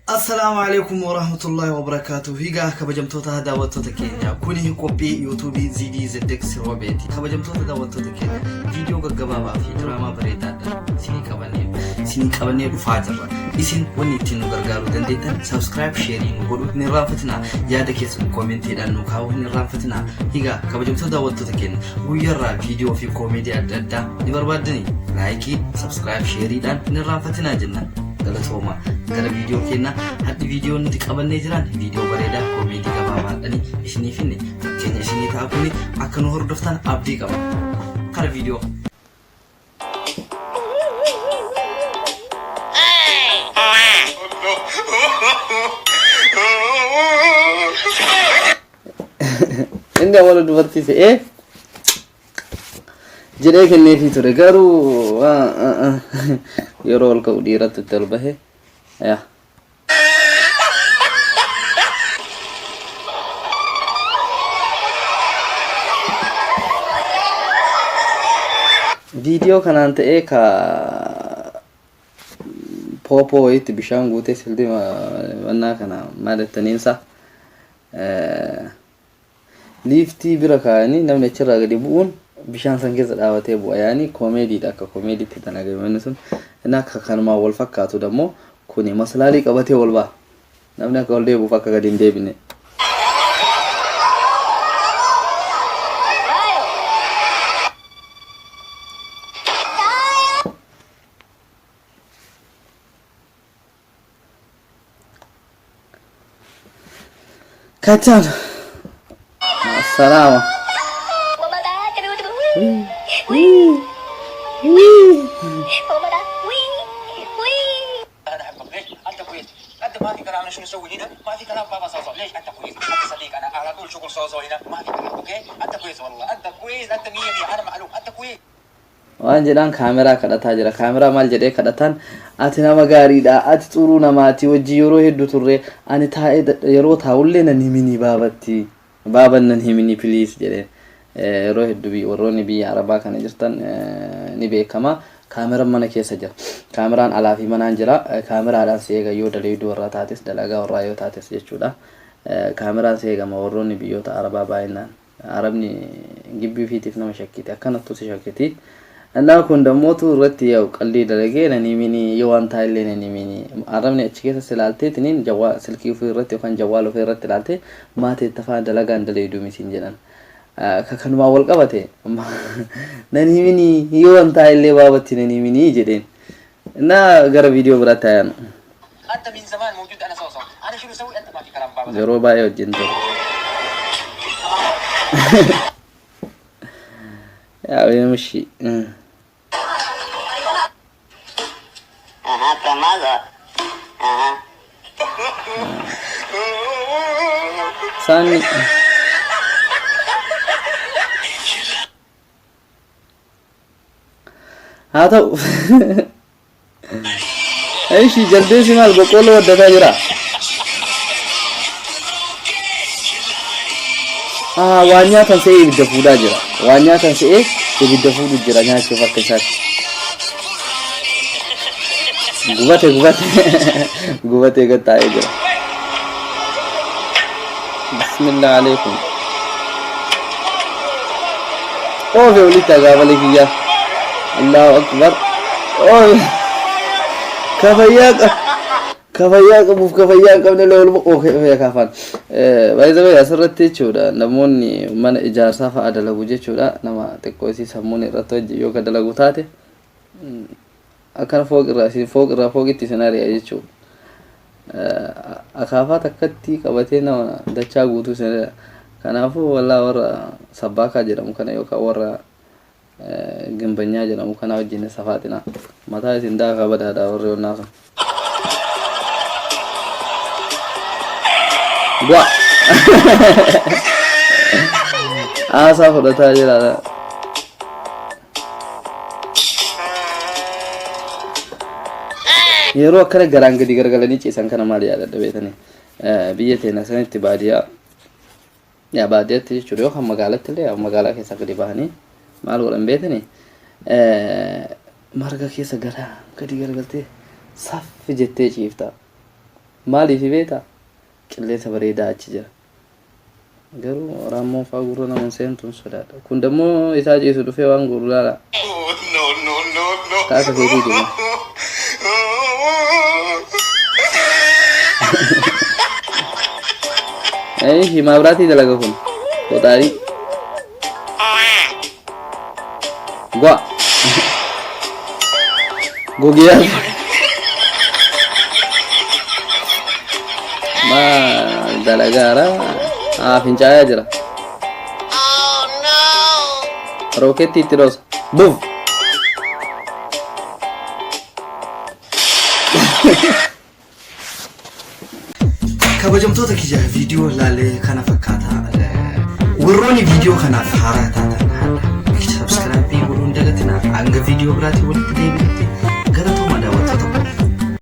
Assalaamu alaikum warahmatullahi wabarakaatuh. Higaa kabajamtoota daawwattoota keenya, kuni qophii yuutuubii ZD ZX Roobeeti. Kabajamtoota daawwattoota keenya, viidiyoo gaggabaabaa fi diraamaa bareedaadhaan isinii qabannee dhufaa jirra. Isin wanni ittiin nu gargaaruu dandeettan subscribe, share nu godhuu hin irraanfatinaa. Yaada keessan koomentiidhaan nu kaa'uu hin irraanfatinaa. Higaa kabajamtoota daawwattoota keenya, guyyaarraa viidiyoo fi koomeedii adda addaa ni barbaaddanii like, subscribe, shareiidhaan hin irraanfatinaa jenna. Galatooma. Gara viidiyoo keenyaa. Hadhi viidiyoo nuti qabannee jiran viidiyoo bareedaa koomeedii gabaabaadhani isinii finne, fakkeenya isinii ta'a. Kuni akka nu hordoftan abdii qaba. Kara viidiyoo. Inni awwaala dubartii fe'ee jedhee kenneefii ture, garuu yeroo ol ka'u dhiiratti itti ol bahe yaa. Viidiyoo kanaan ta'ee ka poopoo wayiitti bishaan guutee siltii mannaa kana maal jettaniinsa liiftii bira kaa'anii namni achirraa gadi bu'uun bishaan san keessa dhaabatee bu'a. Yaani koomeediidha, akka koomeediitti dalagame inni sun. Inni akka kanumaan wal fakkaatu dammoo kuni maslaalii qabatee ol ba'a, namni akka ol deebi'uuf akka gadi hin deebine. Kachan. Assalaama. Wii. Wii. انا احبك ليش؟ انت كويس، انت ما في كلام. شو نسوي هنا؟ ما في كلام بابا صوصو، ليش انت كويس؟ انت صديق، انا على طول شغل صوصو هنا، ما في كلام. okay، انت كويس، والله انت كويس، انت 100 100، انا معلوم انت كويس. Waan jedhaan kaameraa kadhataa jira. Kaameraa maal jedhee kadhataan? Ati nama gaariidha, ati xuruu namaati, wajji yeroo hedduu turre, ani taa'ee yeroo taa'ullee nan himini baabatti, baaban nan himini please jedheen. Yeroo hedduu warroonni biyya arabaa kana jirtan ni beekama. Kaameraan mana keessa jira. Kaameraan alaa fi manaan jira. Kaameraadhaan si eega yoo dalayduu warraa taates, dalagaa warraa yoo taates jechuudha. Kaameraan si eegama warroonni biyyoota arabaa baay'inaan. Arabni gibbii ofiitiif nama shakkiti, akkanattu si shakkiti. Innaa kun dammootu irratti yaa'u qaldii dalagee nan himini, yoo waan taa'ellee nan himini. Arabni achi keessa si ilaalteetiniin jawwaa silkii ofii irratti yookaan jawwaala ofii irratti ilaaltee maateetta fa'aa dalagaan dalayduu misiin jedhan. Ka kanumaan wal qabate nan himini, yoo waan taa'ellee baabatti nan himini jedheen. Innaa gara viidiyoo biraatti haa yaanu. انت من زمان موجود، انا صوصو، انا شنو اسوي؟ انت ما في كلام بابا. Yeroo baay'ee wajjin ture. Yaa beemushi. Aha, പ്രമാദം. Aha. Isaan haa ta'u. Ishi jaldeessi maal boqqolloo waddataa jira? Ah, waan nyaatan se'ee ibidda fuudhaa jira. Waan nyaatan se'ee ibidda fuudhu jira nyaachuuf akka isaatti. Gubate, gubate, gubate gad taa'ee jira. Bismillah alaikum. Oofe olitti agaabalee kiyyaa. Allahu akbar. Oofe. Kafayyaa qab. Kafayyaa qabuuf kafayyaa hin qabne illee waluma oofee kaafaan. Baay'ee asirratti jechuudha, namoonni mana ijaarsaa fa'a dalagu jechuudha, nama xiqqoo isii sammuun irratti hojii yoo ka dalagu taate akkana fooq irraa isin fooq irraa fooqitti isin ari'a jechuudha. Akaafaa takkatti qabatee nama dachaa guutuu isin ari'a. Kanaafuu wallaa warra sabbaakaa jedhamu kana yookaan warra gimbanyaa jedhamu kana wajjin safaaxina. Mataa isin daakaa badaadha warri onnaa sun. Bu'a. Haasaa fudhataa jira. Yeroo akkana garaan gadi gargalanii ciisan kana maal yaadadha beetanii? Biyya teenya sanitti baadiyyaa, yaa baadiyyaatti jechuudha, yookaan magaalatti illee magaalaa keessaa gadi bahanii maal godhan beetanii? Marga keessa gara gadi garagaltee saffi jettee ciifta. Maaliif beektaa? Qilleensa bareedaa achi jira. Garuu raammoon fa'aa gurra nama hin seentu hin sodaadha. Kun dammoo isaa ciisu dhufee waan guuru laala. Ka akka keetii deema. Eeyi maabiraatii dalaga kun. Qoxaarii. Gwa. Gogiyaa. Maal dalagaara? Haa fincaayaa jira. Rookeettii itti dhoosa. Buf! Kabajamtoota kiyya viidiyoo laalee kana fakkaata. Warroonni viidiyoo kanaaf haaraa taatan haadha subscribe godhuun dagatinaa hanga viidiyoo biraatiin walitti deebinutti.